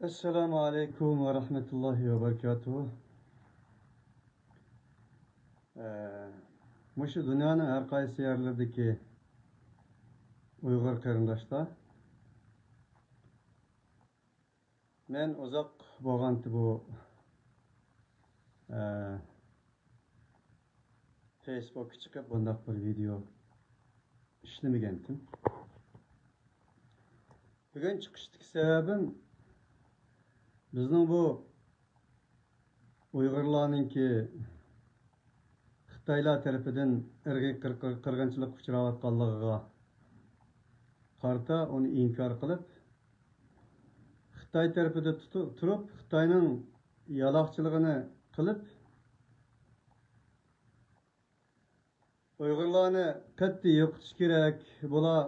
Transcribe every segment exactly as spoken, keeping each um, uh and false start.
ئەسسالامۇ ئەلەيكۇم ۋە رەھمەتۇللاھى ۋە بەرىكاتۇھۇ. ئە، مۇشۇ دۇنيانىڭ ھەر قايسى يەرلىرىدىكى ئۇيغۇر قېرىنداشلار، مەن ئۇزاق بولغانتى بۇ، ئە، فېيسبۇكقا چىقىپ بۇنداق بىر ۋىدېئو ئىشلىمىگەنتىم. بۈگۈن چىقىشتىكى سەۋەبىم، بىزنىڭ بۇ ئۇيغۇرلارنىڭكى خىتايلار تەرىپىدىن ئىرقىي قىر-، قىر-، قىرغىنچىلىققا ئۇچراۋاتقانلىقىغا قارىتا ئۇنى ئىنكار قىلىپ، خىتاي تەرىپىدە تۇتۇ-، تۇرۇپ، خىتاينىڭ يالاقچىلىقىنى قىلىپ، ئۇيغۇرلارنى قەتئىي يوقىتىش كېرەك. بۇلار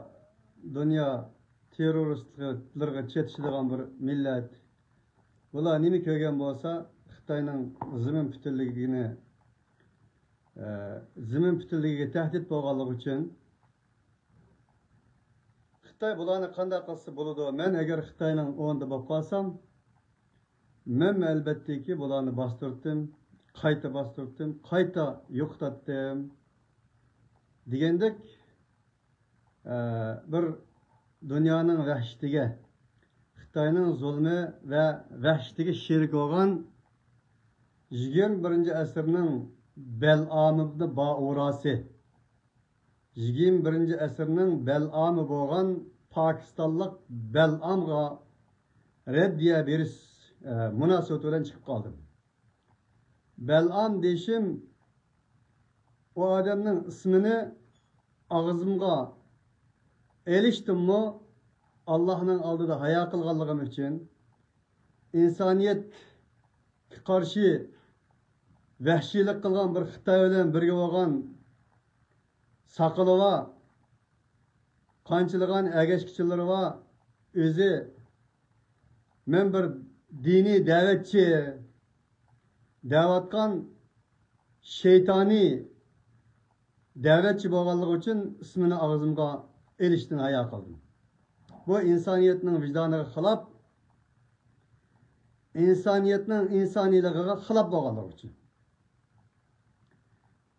دۇنيا تېررورىستلىرىغا چېتىشىدىغان بىر مىللەت. بۇلار نېمە كۆرگەن بولسا، خىتاينىڭ زېمىن پۈتۈنلۈكىنى، ئە، زېمىن پۈتۈنلۈكىگە تەھدىت بولغانلىقى ئۈچۈن، خىتاي بۇلارنى قانداق قىلسا بولىدۇ؟ مەن ئەگەر خىتاينىڭ ئورنىدا بولۇپ قالسام، مەنمۇ ئەلۋەتتىكى بۇلارنى باستۇرتتىم، قايتا باستۇرتتىم، قايتا يوقىتاتتىم. دېگەندەك، ئە، بىر دۇنيانىڭ ۋەھشىتىگە، خىتاينىڭ زۇلمى ۋە ۋەھشىتىگە شېرىك بولغان يىگىرمە بىرىنچى ئەسىرنىڭ بەلئام ئىبنى بائۇراسى، يىگىرمە بىرىنچى ئەسىرنىڭ بەلئامى بولغان پاكىستانلىق بەلئامغا رەددىيە بېرىش، ئە، مۇناسىۋىتى بىلەن چىقىپ قالدىم. بەلئام دېيىشىم، ئۇ ئادەمنىڭ ئىسمىنى ئاغزىمغا ئېلىشتىنمۇ ئاللاھنىڭ ئالدىدا ھايا قىلغانلىقىم ئۈچۈن، ئىنسانىيەتكە قارشى ۋەھشىيلىك قىلغان بىر خىتاي بىلەن بىرگە بولغان ساقىلى بار، قانچىلىغان ئەگەشكۈچىلىرى بار، ئۆزى مەن بىر دىنىي دەۋەتچى دەۋاتقان شەيتانىي دەۋەتچى بولغانلىقى ئۈچۈن ئىسمىنى ئاغزىمغا ئېلىشتىن ھايا قىلدىم. بۇ ئىنسانىيەتنىڭ ۋىجدانىغا خىلاپ، ئىنسانىيەتنىڭ ئىنسانىيلىقىغا خىلاپ بولغانلىقى ئۈچۈن.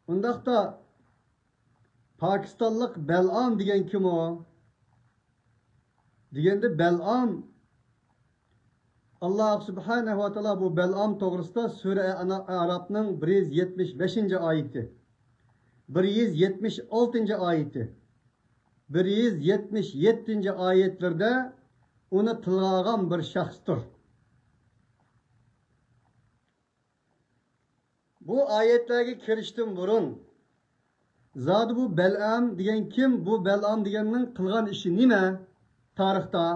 ئۇنداقتا پاكىستانلىق بەلئام دېگەن كىم ئۇ؟ دېگەندە بەلئام، ئاللا سۇبھانەھۇ ۋە تائالا بۇ بەلئام توغرىسىدا سۈرە ئەئرافنىڭ بىر يۈز يەتمىش بەشىنچى ئايىتى، بىر يۈز يەتمىش ئالتىنچى ئايىتى، بىر يۈز يەتمىش يەتتىنچى ئايەتلىرىدە ئۇنى تىلغا ئالغان بىر شەخستۇر. بۇ ئايەتلەرگە كىرىشتىن بۇرۇن، زادى بۇ بەلئام دېگەن كىم؟ بۇ بەلئام دېگەننىڭ قىلغان ئىشى نېمە تارىختا؟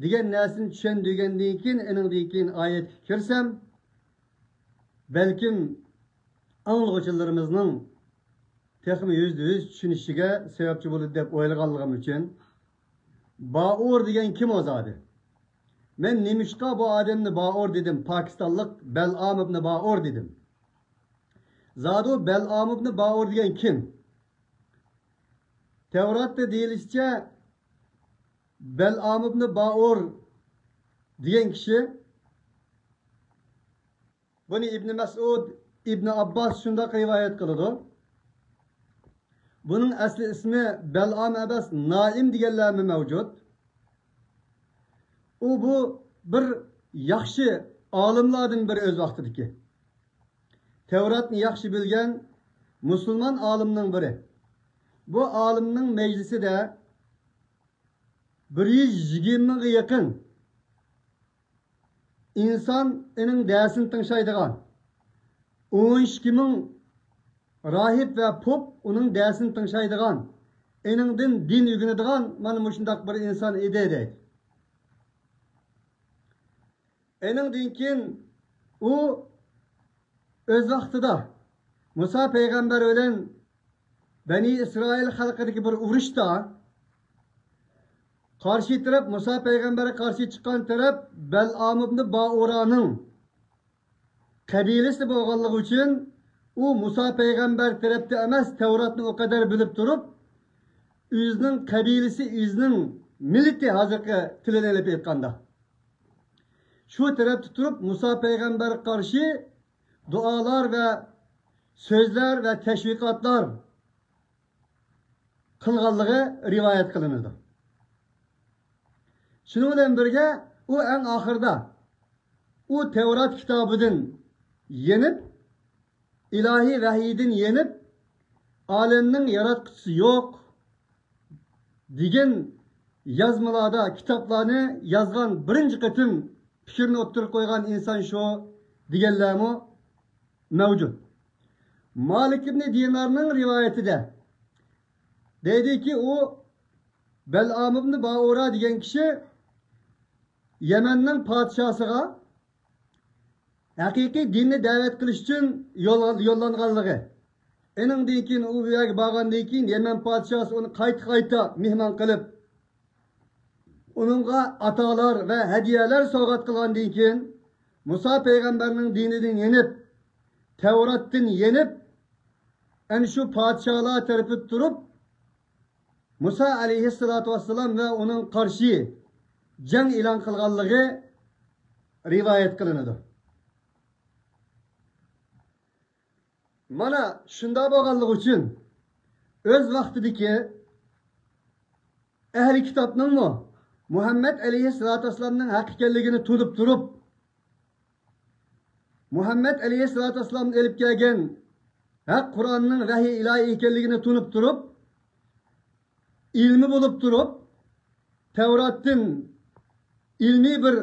دېگەن نەرسىنى چۈشەندۈرگەندىن كېيىن، ئېنىڭدىن كېيىن ئايەتكە كىرسەم، بەلكىم ئاڭلىغۇچىلىرىمىزنىڭ تېخىمۇ يۈزدە يۈز چۈشىنىشىگە سەۋەبچى بولىدۇ دەپ ئويلىغانلىقىم ئۈچۈن، باؤۇر دېگەن كىم ئۇ زادى؟ مەن نېمىشقا بۇ ئادەمنى باؤۇر دېدىم، پاكىستانلىق بەلئام ئىبنى باؤۇر دېدىم؟ زادى بەلئام ئىبنى باؤۇر دېگەن كىم؟ تەۋراتتا دېيىلىشىچە، بەلئام ئىبنى باؤۇر دېگەن كىشى، بۇنى ئىبنى مەسئۇد، ئىبنى ئابباس شۇنداق رىۋايەت قىلىدۇ. بۇنىڭ ئەسلى ئىسمى بەلئام ئەمەس، نائىم دېگەنلەرمۇ مەۋجۇت. ئۇ بۇ بىر ياخشى ئالىملاردىن بىرى ئۆز ۋاقتىدىكى. تەۋراتنى ياخشى بىلگەن مۇسۇلمان ئالىمنىڭ بىرى. بۇ ئالىمنىڭ مەجلىسىدە بىر يۈز يىگىرمە مىڭغا يېقىن ئىنسان ئېنىڭ دەرسىنى تىڭشايدىغان، ئون ئىككى مىڭ راھىب ۋە پوپ ئۇنىڭ دەرسىنى تىڭشايدىغان، ئېنىڭدىن دىن ئۆگىنىدىغان مانا مۇشۇنداق بىر ئىنسان ئىدى، دەيدۇ. ئېنىڭدىن كېيىن ئۇ ئۆز ۋاقتىدا مۇسا پەيغەمبەر بىلەن بەنى ئىسرائىل خەلقىدىكى بىر ئۇرۇشتا قارشى تەرەپ، مۇسا پەيغەمبەرگە قارشى چىققان تەرەپ بەلئام ئىبنى باؤرانىڭ قەبىلىسى بولغانلىقى ئۈچۈن، ئۇ مۇسا پەيغەمبەر تەرەپتە ئەمەس، تەۋراتنى ئۇ قەدەر بىلىپ تۇرۇپ، ئۆزىنىڭ قەبىلىسى، ئۆزىنىڭ مىللىتى، ھازىرقى تىلىنى ئېلىپ ئېيتقاندا، شۇ تەرەپتە تۇرۇپ مۇسا پەيغەمبەرگە قارشى دۇئالار ۋە سۆزلەر ۋە تەشۋىقاتلار قىلغانلىقى رىۋايەت قىلىنىدۇ. شۇنىڭ بىلەن بىرگە، ئۇ ئەڭ ئاخىرىدا ئۇ تەۋرات كىتابىدىن يېنىپ، ئىلاھىي ۋەھىيدىن يېنىپ، ئالەمنىڭ ياراتقۇچىسى يوق دېگەن يازمىلاردا، كىتابلارنى يازغان، بىرىنچى قېتىم پىكىرنى ئوتتۇرىغا قويغان ئىنسان شۇ دېگەنلەرمۇ مەۋجۇت. مالىك ئىبنى دىنارنىڭ رىۋايىتىدە دەيدىكى، ئۇ بەلئام ئىبنى بائۇرا دېگەن كىشى يەمەننىڭ پادىشاھسىغا ھەقىقىي دىننى دەۋەت قىلىش ئۈچۈن يول-، يوللانغانلىقى. ئېنىڭدىن كېيىن ئۇ بۇ يەرگە بارغاندىن كېيىن، يەمەن پادىشاھسى ئۇنى قايتا-قايتا مېھمان قىلىپ، ئۇنىڭغا ئاتالار ۋە ھەدىيەلەر سوۋغات قىلغاندىن كېيىن، مۇسا پەيغەمبەرنىڭ دىنىدىن يېنىپ، تەۋراتتىن يېنىپ، ئەنە شۇ پادىشاھلار تەرىپىدە تۇرۇپ، مۇسا ئەلەيھىسسالاتۇ ۋەسسالام ۋە ئۇنىڭ قارشى جەڭ ئېلان قىلغانلىقى رىۋايەت قىلىنىدۇ. مانا شۇنداق بولغانلىقى ئۈچۈن، ئۆز ۋاقتىدىكى ئەھلى كىتابنىڭمۇ مۇھەممەد ئەلەيھىسسالاتۇ ۋەسسالامنىڭ ھەق ئىكەنلىكىنى تونۇپ تۇرۇپ، مۇھەممەد ئەلەيھىسسالاتۇ ۋەسسالام ئېلىپ كەلگەن ھەق قۇرئاننىڭ ۋەھىي ئىلاھىي ئىكەنلىكىنى تونۇپ تۇرۇپ، ئىلمى بولۇپ تۇرۇپ، تەۋراتتىن ئىلمىي بىر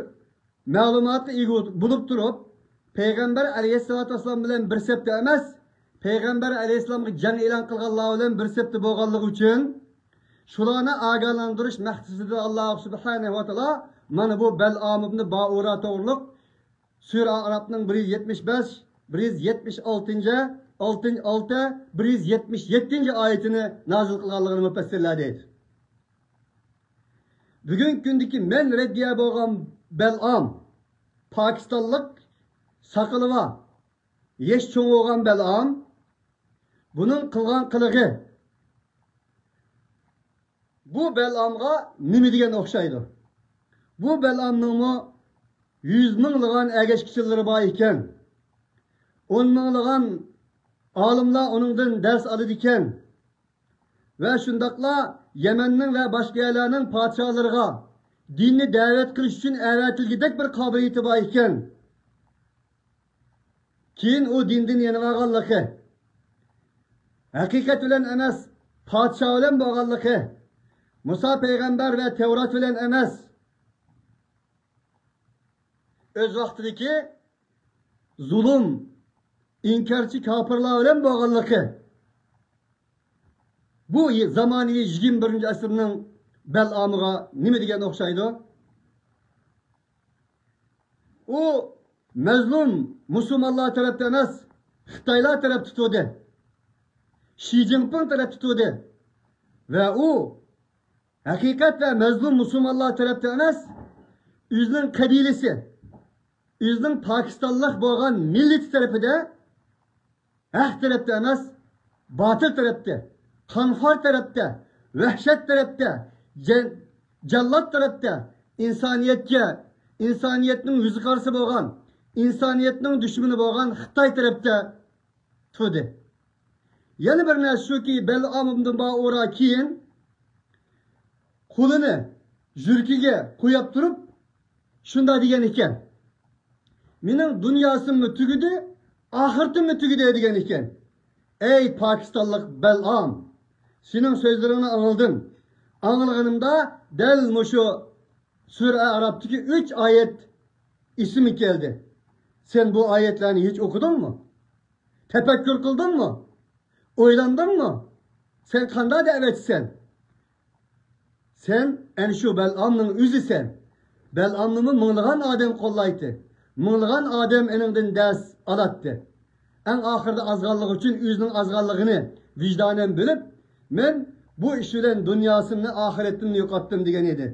مەلۇماتقا ئىگە بولۇپ تۇرۇپ، پەيغەمبەر ئەلەيھىسسالاتۇ ۋەسسالام بىلەن بىر سەپتە ئەمەس، پەيغەمبەر ئەلەيھىسسالامغا جەڭ ئېلان قىلغانلار بىلەن بىر سەپتە بولغانلىقى ئۈچۈن، شۇلارنى ئاگاھلاندۇرۇش مەقسىتىدە ئاللا سۇبھانەھۇ ۋە تائالا مانا بۇ بەلئام ئىبنى باۇرا توغرۇلۇق سۈرە ئەئرافنىڭ بىر يۈز يەتمىش بەش، بىر يۈز يەتمىش ئالتىنچى، ئالتىنچى، ئالتە، بىر يۈز يەتمىش يەتتىنچى ئايىتىنى نازىل قىلغانلىقىنى مۇپەسسىرلەر دەيدۇ. بۈگۈنكى كۈندىكى مەن رەددىيە بولغان بەلئام، پاكىستانلىق، ساقىلى بار، يېشى چوڭ بولغان بەلئام، بۇنىڭ قىلغان قىلىقى بۇ بەلئامغا نېمە دېگەن ئوخشايدۇ؟ بۇ بەلئامنىڭمۇ يۈز مىڭلىغان ئەگەشكۈچىلىرى بار ئىكەن. ئون مىڭلىغان ئالىملار ئۇنىڭدىن دەرس ئالىدىكەن. ۋە شۇنداقلا يەمەننىڭ ۋە باشقا يەرلەرنىڭ پادىشاھلىرىغا دىننى دەۋەت قىلىش ئۈچۈن ئەۋەتىلگۈدەك بىر قابىلىيىتى بار ئىكەن. كېيىن ئۇ دىندىن يېنىۋالغانلىقى، ھەقىقەت بىلەن ئەمەس، پادىشاھ بىلەن بولغانلىقى، مۇسا پەيغەمبەر ۋە تەۋرات بىلەن ئەمەس، ئۆز ۋاقتىدىكى زۇلۇم، ئىنكارچى كاپىرلار بىلەن بولغانلىقى، بۇ زامانىۋى يىگىرمە بىرىنچى ئەسىرنىڭ بەلئامىغا نېمە دېگەن ئوخشايدۇ؟ ئۇ مەزلۇم مۇسۇلمانلار تەرەپتە ئەمەس، خىتايلار تەرەپتە تۇردى. شى جىنپىڭ تەرەپتە تۇردى. ۋە ئۇ ھەقىقەت ۋە مەزلۇم مۇسۇلمانلار تەرەپتە ئەمەس، ئۆزىنىڭ قەبىلىسى، ئۆزىنىڭ پاكىستانلىق بولغان مىللىتى تەرىپىدە، ھەق تەرەپتە ئەمەس، باتىل تەرەپتە، قانخور تەرەپتە، ۋەھشەت تەرەپتە، جەن-، جاللات تەرەپتە، ئىنسانىيەتكە، ئىنسانىيەتنىڭ يۈزى قارىسى بولغان، ئىنسانىيەتنىڭ دۈشمىنى بولغان خىتاي تەرەپتە تۇردى. يەنە بىر نەرسە شۇكى، بەلئام ئىبن باۋۇرا كېيىن قولىنى يۈرىكىگە قويۇپ تۇرۇپ، شۇنداق دېگەن ئىكەن، مېنىڭ دۇنياسىممۇ تۈگىدى، ئاخىرىتىممۇ تۈگىدى دېگەن ئىكەن. ئەي پاكىستانلىق بەلئام، سېنىڭ سۆزلىرىڭنى ئاڭلىدىم. ئاڭلىغىنىمدا دەل مۇشۇ سۈرە ئەئراپتىكى ئۈچ ئايەت ئېسىمگە كەلدى. سەن بۇ ئايەتلەرنى ھېچ ئوقۇدۇڭمۇ؟ تەپەككۇر قىلدىڭمۇ؟ ئويلاندىڭمۇ؟ سەن قانداق دەۋەتچىسەن؟ سەن ئەنە شۇ بەلئامنىڭ ئۆزىسەن. بەلئامنىمۇ مىڭلىغان ئادەم قوللايتتى. مىڭلىغان ئادەم ئېنىڭدىن دەرس ئالاتتى. ئەڭ ئاخىرىدا ئازغانلىقى ئۈچۈن ئۆزىنىڭ ئازغانلىقىنى ۋىجدانەن بىلىپ، مەن بۇ ئىش بىلەن دۇنياسىمنى، ئاخىرىتىمنى يوقاتتىم دېگەن ئىدى.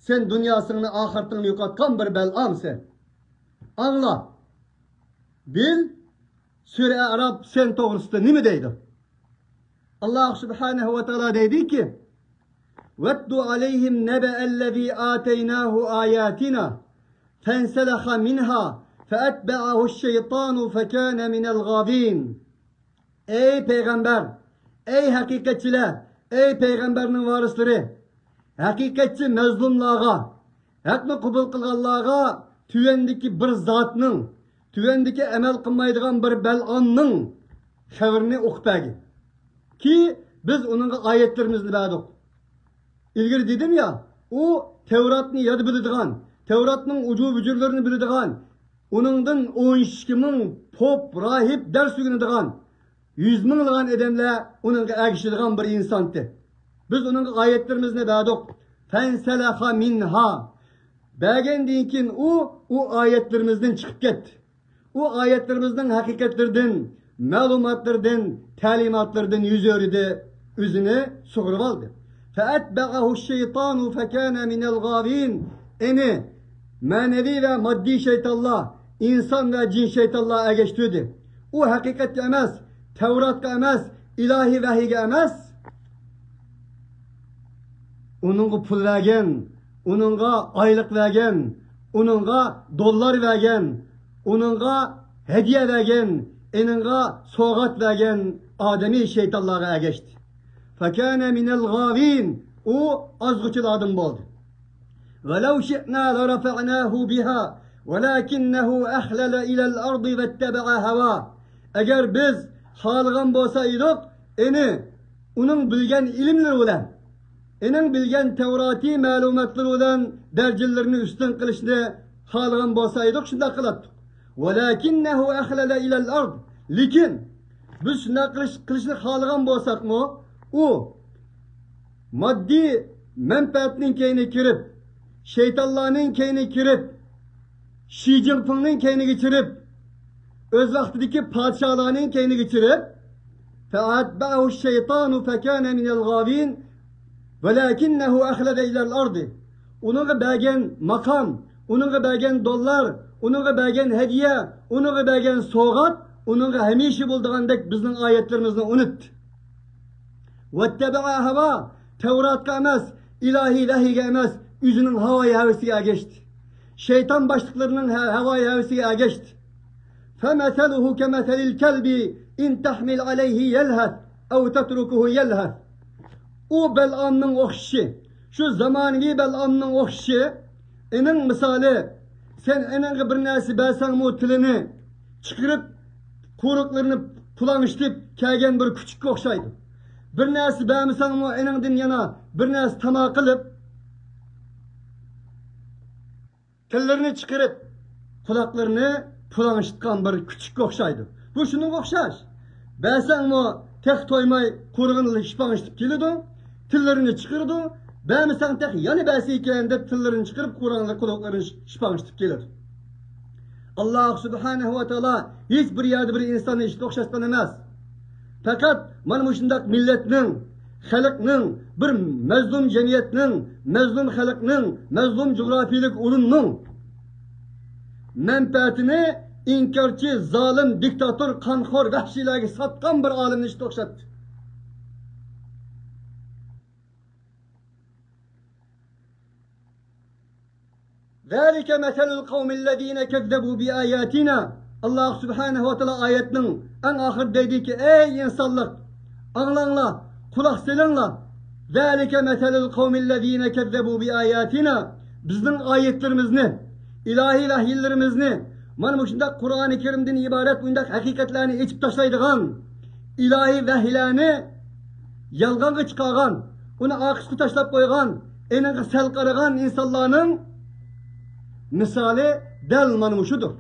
سەن دۇنياسىڭنى، ئاخىرىتىڭنى يوقاتقان بىر بەلئامسەن. ئاڭلا، بىل، سۈرە ئەئراپ سەن توغرىسىدا نېمە دەيدۇ؟ ئاللا سۇبھانەھۇ ۋە تائالا دەيدىكى، واتل عليهم نبأ الذي آتيناه آياتنا فانسلخ منها فأتبعه الشيطان فكان من الغاوين. ئەي پەيغەمبەر، ئەي ھەقىقەتچىلەر، ئەي پەيغەمبەرنىڭ ۋارىسلىرى، ھەقىقەتچى مەزلۇملارغا، ھەقنى قوبۇل قىلغانلارغا تۆۋەندىكى بىر زاتنىڭ، تۆۋەندىكى ئەمەل قىلمايدىغان بىر بەلئامنىڭ خەۋىرىنى ئوقۇپ بەرگىن. كى، بىز ئۇنىڭغا ئايەتلىرىمىزنى بەردۇق. ئىلگىرى دېدىم يا، ئۇ تەۋراتنى ياد بىلىدىغان، تەۋراتنىڭ ئۇجۇ-بۇجۇرلىرىنى بىلىدىغان، ئۇنىڭدىن ئون ئىككى مىڭ پوپ، راھىب دەرس ئۆگىنىدىغان، يۈز مىڭلىغان ئادەملەر ئۇنىڭغا ئەگىشىدىغان بىر ئىنسانتى. بىز ئۇنىڭغا ئايەتلىرىمىزنى بەردۇق. فانسلخ منها. بەرگەندىن كېيىن ئۇ، ئۇ ئايەتلىرىمىزدىن چىقىپ كەتتى. ئۇ ئايەتلىرىمىزنىڭ ھەقىقەتلىرىدىن، مەلۇماتلىرىدىن، تەلىماتلىرىدىن يۈز ئۆرۈدى، ئۆزىنى سۇغۇرۇۋالدى. فأتبعه الشيطان فكان من الغاوين. ئېنى مەنىۋى ۋە ماددىي شەيتانلار، ئىنسان ۋە جىن شەيتانلار ئەگەشتۈردى. ئۇ ھەقىقەتكە ئەمەس، تەۋراتقا ئەمەس، ئىلاھىي ۋەھىيگە ئەمەس، ئۇنىڭغا پۇل بەرگەن، ئۇنىڭغا ئايلىق بەرگەن، ئۇنىڭغا دوللار بەرگەن، ئۇنىڭغا ھەدىيە بەرگەن، ئېنىڭغا سوۋغات بەرگەن ئادەمىي شەيتانلارغا ئەگەشتى. فكان من الغاوين. ئۇ ئازغۇچىلاردىن بولدى. ولو شئنا لرفعناه بها ولكنه أخلد إلى الأرض واتبع هواه. ئەگەر بىز خالىغان بولسا ئىدۇق، ئېنى ئۇنىڭ بىلگەن ئىلىملىرى بىلەن، ئېنىڭ بىلگەن تەۋراتىي مەلۇماتلىرى بىلەن دەرىجىلىرىنى ئۈستۈن قىلىشنى خالىغان بولسا ئىدۇق، شۇنداق قىلاتتۇق. ولكنه أخلد إلى الأرض. لېكىن بىز شۇنداق قىلىش، قىلىشنى خالىغان بولساقمۇ، ئۇ ماددىي مەنپەئەتنىڭ كەينىگە كىرىپ، شەيتانلارنىڭ كەينىگە كىرىپ، شى جىنپىڭنىڭ كەينىگە كىرىپ، ئۆز ۋاقتىدىكى پادىشاھلارنىڭ كەينىگە كىرىپ، فأتبعه الشيطان فكان من الغاوين ولكنه أخلد إلى الأرض. ئۇنىڭغا بەرگەن ماقام، ئۇنىڭغا بەرگەن دوللار، ئۇنىڭغا بەرگەن ھەدىيە، ئۇنىڭغا بەرگەن سوۋغات ئۇنىڭغا ھەمىشە بولىدىغاندەك بىزنىڭ ئايەتلىرىمىزنى ئۇنتتى. واتبع هواه، تەۋراتقا ئەمەس، ئىلاھىي ۋەھىيگە ئەمەس، ئۆزىنىڭ ھاۋايى ھەۋىسىگە ئەگەشتى. شەيتان باشلىقلىرىنىڭ ھە-، ھاۋايى ھەۋىسىگە ئەگەشتى. فمثله كمثل الكلب إن تحمل عليه يلهث أو تتركه يلهث. ئۇ بەلئامنىڭ ئوخشىشى، شۇ زامانىۋى بەلئامنىڭ ئوخشىشى، ئېنىڭ مىسالى، سەن ئېنىڭغا بىر نەرسە بەرسەڭمۇ تىلىنى چىقىرىپ، قۇيرۇقلىرىنى پۇلاڭشىتىپ كەلگەن بىر كۈچۈككە ئوخشايدۇ. بىر نەرسە بەرمىسەڭمۇ ئېنىڭدىن يەنە بىر نەرسە تاما قىلىپ، تىللىرىنى چىقىرىپ، قۇلاقلىرىنى پۇلاڭشىتقان بىر كۈچۈككە ئوخشايدۇ. بۇ شۇنىڭغا ئوخشاش. بەرسەڭمۇ تېخى تويماي قۇيرۇقىنى شىپاڭشىتىپ كېلىدۇ، تىللىرىنى چىقىرىدۇ، بەرمىسەڭ تېخى يەنە بەرسىكەن دەپ تىللىرىنى چىقىرىپ قۇيرۇقلىرىنى شىپاڭشىتىپ كېلىدۇ. ئاللاھ سۇبھانەھۇ ۋە تائالا ھېچ بىر يەردە بىر ئىنساننى ھېچ ئوخشاتقان ئەمەس. پەقەت مانا مۇشۇنداق مىللەتنىڭ، خەلقنىڭ، بىر مەزلۇم جەمئىيەتنىڭ، مەزلۇم خەلقنىڭ، مەزلۇم جۇغراپىيىلىك ئورۇننىڭ مەنپەئەتىنى ئىنكارچى، زالىم، دىكتاتور، قانخور، ۋەھشىيلەرگە ساتقان بىر ئالىمنى ئىشتا ئوخشاتتى. ذلك مثل القوم الذين كذبوا بآياتنا. ئاللاھ سۇبھانەھۇ ۋە تائالا ئايەتنىڭ ئەڭ ئاخىرىدا دەيدىكى، ئەي ئىنسانلىق، ئاڭلاڭلار، قۇلاق سېلىڭلار. ذلك مثل القوم الذين كذبوا بآياتنا. بىزنىڭ ئايەتلىرىمىزنى، ئىلاھىي ۋەھىيلىرىمىزنى، مانا مۇشۇنداق قۇرئانى كەرىمدىن ئىبارەت بۇنداق ھەقىقەتلەرنى ئېچىپ تاشلايدىغان، ئىلاھىي ۋەھىيلەرنى يالغانغا چىقارغان، ئۇنى ئارقىسىغا تاشلاپ قويغان، ئېنىڭغا سەل قارىغان ئىنسانلارنىڭ مىسالى دەل مانا مۇشۇدۇر.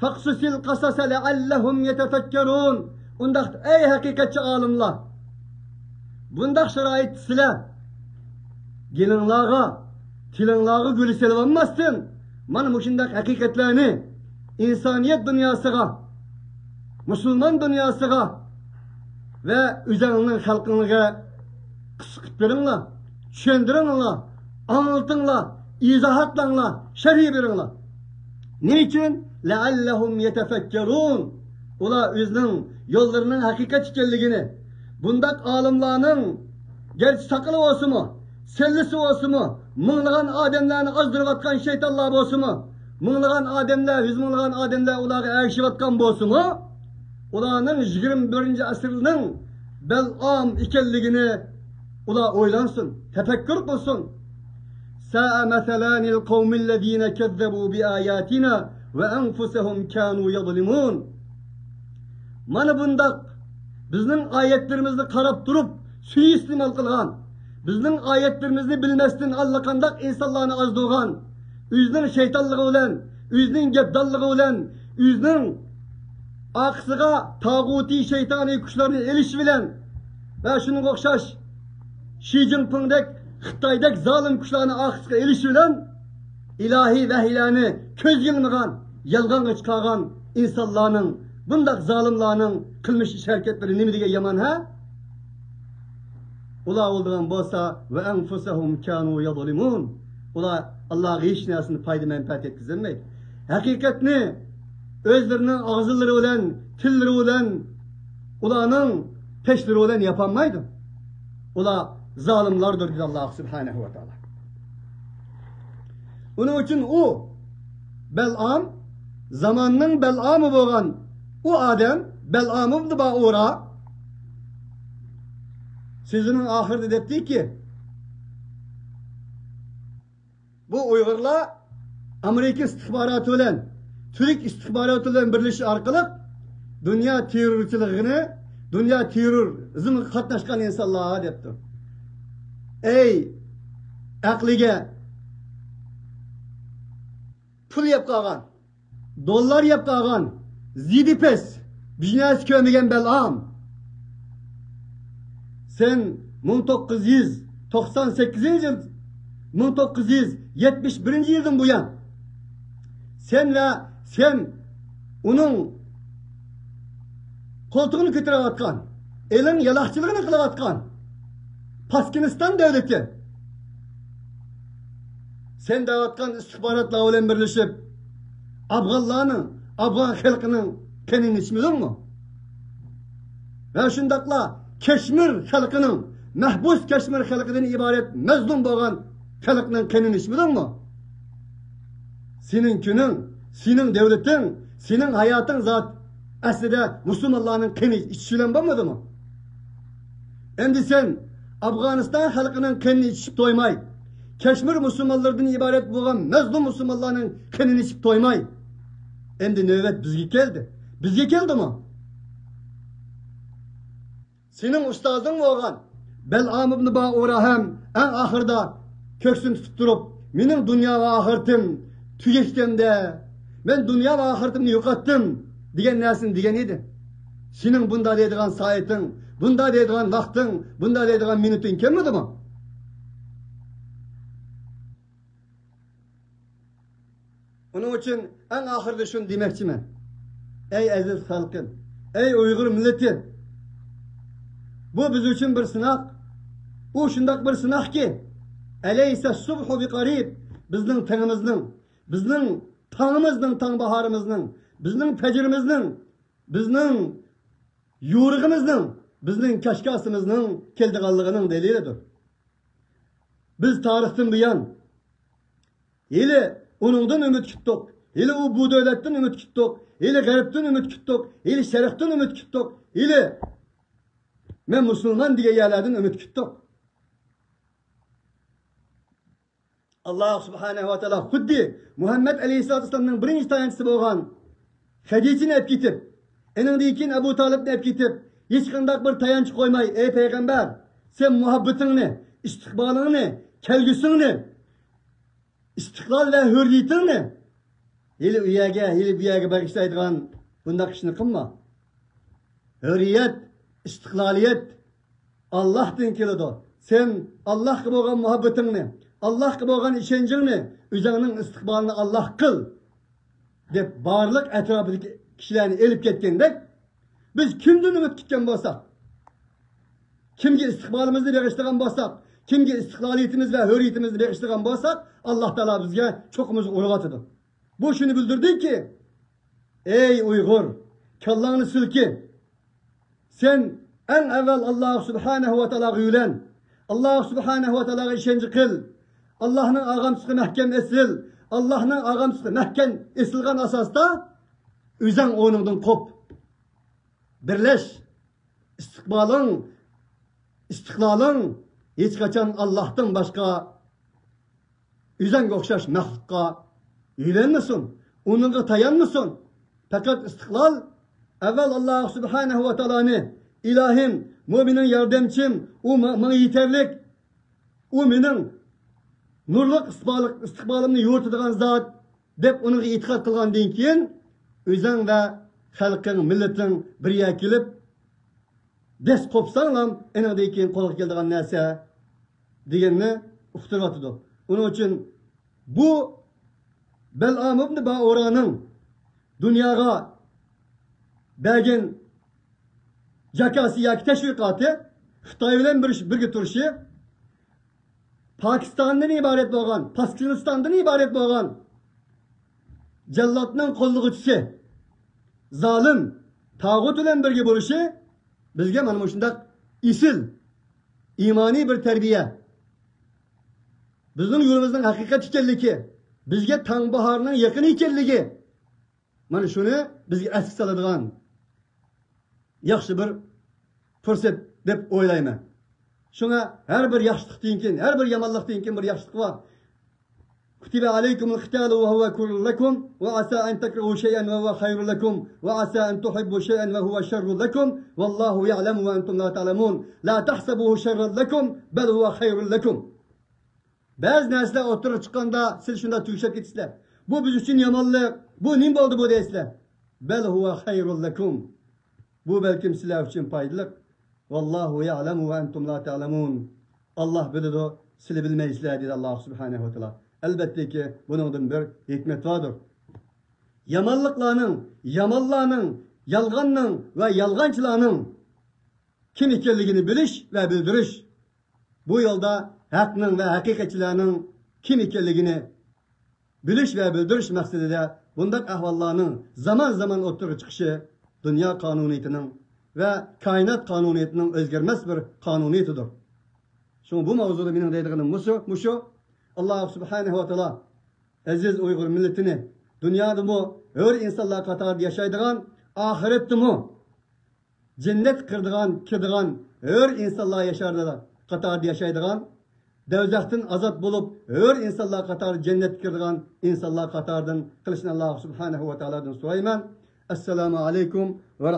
فاقصص القصص لعلهم يتفكرون. ئۇنداقتا ئەي ھەقىقەتچى ئالىملار، بۇنداق شارائىتتا سىلەر گېلىڭلارغا، تىلىڭلارغا گۈلە سېلىۋالماستىن، مانا مۇشۇنداق ھەقىقەتلەرنى ئىنسانىيەت دۇنياسىغا، مۇسۇلمان دۇنياسىغا ۋە ئۆزەڭنىڭ خەلقىڭگە قىسقىتىپ بېرىڭلار، چۈشەندۈرۈڭلار، ئاڭلىتىڭلار، ئىزاھاتلاڭلار، شەرھ بېرىڭلار. نېمە ئۈچۈن؟ لعلهم يتفكرون. ئۇلار ئۆزىنىڭ يوللىرىنىڭ ھەقىقەت ئىكەنلىكىنى، بۇنداق ئالىملارنىڭ گەرچە ساقىلى بولسىمۇ، سەللىسى بولسىمۇ، مىڭلىغان ئادەملەرنى ئازدۇرۇۋاتقان شەيتانلار بولسىمۇ، مىڭلىغان ئادەملەر، يۈز مىڭلىغان ئادەملەر ئۇلارغا ئەگىشىۋاتقان بولسىمۇ، ئۇلارنىڭ يىگىرمە بىرىنچى ئەسىرنىڭ بەلئام ئىكەنلىكىنى ئۇلار ئويلانسۇن، تەپەككۇر قىلسۇن. ساء مثلا للقوم الذين كذبوا بآياتنا وأنفسهم كانوا يظلمون. مانا بۇنداق بىزنىڭ ئايەتلىرىمىزنى قاراپ تۇرۇپ سۇيىئىستېمال قىلغان، بىزنىڭ ئايەتلىرىمىزنى بىلمەستىن ئاللىقانداق ئىنسانلارنى ئازدۇرغان، ئۆزىنىڭ شەيتانلىقى بىلەن، ئۆزىنىڭ گەپدانلىقى بىلەن، ئۆزىنىڭ ئارقىسىغا تاغۇتىي شەيتانىي كۈچلەرنى ئېلىشى بىلەن ۋە شۇنىڭغا ئوخشاش شى جىنپىڭدەك، خىتايدەك زالىم كۈچلەرنى ئارقىسىغا ئېلىشى بىلەن ئىلاھىي ۋەھىيلەرنى كۆزگە ئىلمىغان، يالغانغا چىقارغان ئىنسانلارنىڭ، بۇنداق زالىملارنىڭ قىلمىش ئىش ھەرىكەتلىرى نېمە دېگەن يامان، ھە؟ ئۇلار ئالدىغان بولسا، ۋە ئەنفۇسەھۇم كانۇ يەزلىمۇن. ئۇلار ئاللاغا ھېچ نەرسىنى پايدا مەنپەئەت يەتكۈزەلمەيدۇ. ھەقىقەتنى ئۆزلىرىنىڭ ئاغزىلىرى بىلەن، تىللىرى بىلەن، ئۇلارنىڭ پېشلىرى بىلەن ياپالمايدۇ. ئۇلار زالىملاردۇر، دېدى ئاللا سۇبھانەھۇ ۋە تائالا. ئۇنىڭ ئۈچۈن ئۇ بەلئام، زاماننىڭ بەلئامى بولغان ئۇ ئادەم، بەلئام ئىبنى بائۇرا، سۆزىنىڭ ئاخىرىدا دەپتىكى، بۇ ئۇيغۇرلار ئامېرىكا ئىستىخباراتى بىلەن، تۈرك ئىستىخباراتى بىلەن بىرلىشىش ئارقىلىق دۇنيا تېررورچىلىقىنى، دۇنيا تېررورىزمغا قاتناشقان ئىنسانلار دەپتۇ. ئەي ئەقلىگە پۇل يەپ قالغان، دوللار يەپ قالغان، زىيدى پەس، بىر نەرسە كۆرمىگەن بەلئام. سەن مىڭ توققۇز يۈز توقسان سەككىزىنچى يىل، مىڭ توققۇز يۈز يەتمىش بىرىنچى يىلدىن بۇيان سەن ۋە سەن ئۇنىڭ قولتۇقىنى كۆتۈرۈۋاتقان، ئېلىڭ يالاقچىلىقىنى قىلىۋاتقان پاسكىنىستان دۆلىتى، سەن دەۋاتقان ئىستىخباراتلار بىلەن بىرلىشىپ، ئافغانلارنىڭ، ئافغان خەلقىنىڭ قېنىنى ئىچمىدىڭمۇ؟ ۋە شۇنداقلا كەشمىر خەلقىنىڭ، مەھبۇس كەشمىر خەلقىدىن ئىبارەت مەزلۇم بولغان خەلقنىڭ قېنىنى ئىچمىدىڭمۇ؟ سېنىڭ كۈنۈڭ، سېنىڭ دۆلىتىڭ، سېنىڭ ھاياتىڭ زات ئەسلىدە مۇسۇلمانلارنىڭ قېنى ئىچىش بىلەن بولمىدىمۇ؟ ئەمدى سەن ئافغانىستان خەلقىنىڭ قېنىنى ئىچىپ تويماي، كەشمىر مۇسۇلمانلىرىدىن ئىبارەت بولغان مەزلۇم مۇسۇلمانلارنىڭ قېنىنى ئىچىپ تويماي، ئەمدى نۆۋەت بىزگە كەلدى. بىزگە كەلدىمۇ؟ سېنىڭ ئۇستازىڭ بولغان بەلئام ئىبنى بائۇرا ھەم ئەڭ ئاخىرىدا كۆكسىنى تۇتۇپ تۇرۇپ، مېنىڭ دۇنيا ۋە ئاخىرىتىم تۈگەشكەندە، مەن دۇنيا ۋە ئاخىرىتىمنى يوقاتتىم دېگەن نەرسىنى دېگەن ئىدى. سېنىڭ بۇنداق دەيدىغان سائىتىڭ، بۇنداق دەيدىغان ۋاقتىڭ، بۇنداق دەيدىغان مىنۇتۇڭ كەلمىدىمۇ؟ ئۇنىڭ ئۈچۈن ئەڭ ئاخىرىدا شۇنى دېمەكچىمەن. ئەي ئەزىز خەلقىم، ئەي ئۇيغۇر مىللىتى! بۇ بىز ئۈچۈن بىر سىناق. ئۇ شۇنداق بىر سىناقكى، ئەلەيسە سۇبھۇ بىقەرىب، بىزنىڭ تېڭىمىزنىڭ، بىزنىڭ تاڭىمىزنىڭ، تاڭ باھارىمىزنىڭ، بىزنىڭ پەجرىمىزنىڭ، بىزنىڭ يورۇقىمىزنىڭ، بىزنىڭ كاشكاسىمىزنىڭ كېلىدىغانلىقىنىڭ دەلىلىدۇر. بىز تارىختىن بۇيان ھېلى ئۇنىڭدىن ئۈمىد كۈتتۇق، ھېلى ئۇ بۇ دۆلەتتىن ئۈمىد كۈتتۇق، ھېلى غەربتىن ئۈمىد كۈتتۇق، ھېلى شەرقتىن ئۈمىد كۈتتۇق، ھېلى مەن مۇسۇلمان دېگەن يەرلەردىن ئۈمىد كۈتتۇق. ئاللا سۇبھانەھۇ ۋە تائالا خۇددى مۇھەممەد ئەلەيھىسسالاتۇ ۋەسسالامنىڭ بىرىنچى تايانچىسى بولغان خەدىچىنى ئەپ كېتىپ، ئېنىڭدىن كېيىن ئەبۇ تالىپنى ئەپ كېتىپ، ھېچقانداق بىر تايانچ قويماي، ئەي پەيغەمبەر، سەن مۇھەببىتىڭنى، ئىستىقبالىڭنى، كەلگۈسىڭنى، ئىستىقلال ۋە ھۆرىيىتىڭنى ھېلى ئۇ يەرگە، ھېلى بۇ يەرگە بېغىشلايدىغان بۇنداق ئىشنى قىلما. ھۆرىيەت، ئىستىقلالىيەت ئاللاھتىن كېلىدۇ. سەن ئاللاھقا بولغان مۇھەببىتىڭنى، ئاللاھقا بولغان ئىشەنچىڭنى، ئۆزۈڭنىڭ ئىستىقبالىنى ئاللاھ قىل، دەپ بارلىق ئەتراپىدىكى كىشىلەرنى ئېلىپ كەتكەندەك، بىز كىمدىن ئۈمىد كۈتكەن بولساق، كىمگە ئىستىقبالىمىزنى بېغىشلىغان بولساق، كىمگە ئىستىقلالىيىتىمىز ۋە ھۆرىيىتىمىزنى بېغىشلىغان بولساق، ئاللاھ تائالا بىزگە چوقۇمىزغا ئۇرۇۋاتىدۇ. بۇ شۇنى بىلدۈردىكى، ئەي ئۇيغۇر، كاللاڭنى سىلكى. سەن ئەڭ ئەۋۋەل ئاللاھ سۇبھانەھۇ ۋە تائالاغا يۆلەن. ئاللاھ سۇبھانەھۇ ۋە تائالاغا ئىشەنچ قىل. ئاللاھنىڭ ئاغامچىسىغا مەھكەم ئېسىل. ئاللاھنىڭ ئاغامچىسىدا مەھكەم ئېسىلغان ئاساستا ئۆزەڭ ئورنۇڭدىن قوپ. بىرلەش. ئىستىقبالىڭ، ئىستىقلالىڭ ھېچقاچان ئاللاھتىن باشقا ئۆزەڭگە ئوخشاش مەخلۇققا يۆلەنمىسۇن، ئۇنىڭغا تايانمىسۇن. پەقەت ئىستىقلال ئەۋۋەل ئاللاھ سۇبھانەھۇ ۋە تائالانى، ئىلاھىم، بۇ مېنىڭ ياردەمچىم، ئۇ ما-، ماڭا يېتەرلىك، ئۇ مېنىڭ نۇرلۇق ئىستىقبالىق-، ئىستىقبالىمنى يورۇتىدىغان زات، دەپ ئۇنىڭغا ئېتىقاد قىلغاندىن كېيىن، ئۆزەڭ ۋە خەلقىڭ، مىللىتىڭ بىر يەرگە كېلىپ، دەس قوپساڭلام، ئېنىڭدىن كېيىن قولغا كېلىدىغان نەرسە دېگەننى ئۇقتۇرۇۋاتىدۇ. ئۇنىڭ ئۈچۈن بۇ بەلئام ئىبنى بائۇرانىڭ دۇنياغا بەرگەن جاكاسى ياكى تەشۋىقاتى، خىتاي بىلەن بىر، بىرگە تۇرۇشى، پاكىستاندىن ئىبارەت بولغان، پاكىستاندىن ئىبارەت بولغان جاللاتنىڭ قوللىغۇچىسى، زالىم، تاغۇت بىلەن بىرگە بولۇشى بىزگە مانا مۇشۇنداق ئېسىل ئىمانىي بىر تەربىيە. بىزنىڭ يولىمىزنىڭ ھەقىقەت ئىكەنلىكى، بىزگە تاڭ باھارنىڭ يېقىن ئىكەنلىكى، مانا شۇنى بىزگە ئەسكە سالىدىغان ياخشى بىر پۇرسەت دەپ ئويلايمەن. شۇڭا ھەر بىر ياخشىلىقتىن كېيىن، ھەر بىر يامانلىقتىن كېيىن بىر ياخشىلىق بار. كتب عليكم القتال وهو كره لكم وعسى أن تكرهوا شيئا وهو خير لكم وعسى أن تحبوا شيئا وهو شر لكم والله يعلم وأنتم لا تعلمون لا تحسبوه شرا لكم بل هو خير لكم. بەزى نەرسىلەر ئوتتۇرىغا چىققاندا سىلەر شۇنداق تۈگىشىپ كېتىسىلەر. بۇ بىز ئۈچۈن يامانلىق، بۇ نېمە بولدى بۇ دەيسىلەر. بل هو خير لكم. بۇ بەلكىم سىلەر ئۈچۈن پايدىلىق. والله يعلم وأنتم لا تعلمون. ئاللاھ بىلىدۇ، سىلەر بىلمەيسىلەر، دېدى ئاللاھ سۇبھانەھۇ ۋە تائالا. ئەلۋەتتىكى، بۇنىڭدىن بىر ھېكمەت باردۇر. يامانلىقلارنىڭ، يامانلارنىڭ، يالغاننىڭ ۋە يالغانچىلارنىڭ كىم ئىكەنلىكىنى بىلىش ۋە بىلدۈرۈش. بۇ يولدا ھەقنىڭ ۋە ھەقىقەتچىلەرنىڭ كىم ئىكەنلىكىنى بىلىش ۋە بىلدۈرۈش مەقسىتىدە بۇنداق ئەھۋاللارنىڭ زامان-زامان ئوتتۇرىغا چىقىشى دۇنيا قانۇنىيىتىنىڭ ۋە كائىنات قانۇنىيىتىنىڭ ئۆزگەرمەس بىر قانۇنىيىتىدۇر. شۇڭا بۇ ماۋزۇدا مېنىڭ دەيدىغىنىم مۇشۇ، مۇشۇ. ئاللاھ سۇبھانەھۇ ۋە تائالا ئەزىز ئۇيغۇر مىللىتىنى دۇنيادىمۇ ھۆر ئىنسانلار قاتارىدا ياشايدىغان، ئاخىرەتتىمۇ جەننەتكە كىرىدىغان، كىرىدىغان ھۆر ئىنسانلار ياشار قاتارىدا ياشايدىغان، دوزاختىن ئازاد بولۇپ، ھۆر ئىنسانلار قاتارىدا جەننەتكە كىرىدىغان ئىنسانلار قاتارىدىن قىلىشنى ئاللاھ سۇبھانەھۇ ۋە تائالادىن سورايمەن. ئەسسالامۇ ئەلەيكۇم ۋە رەھمەتۇللاھ.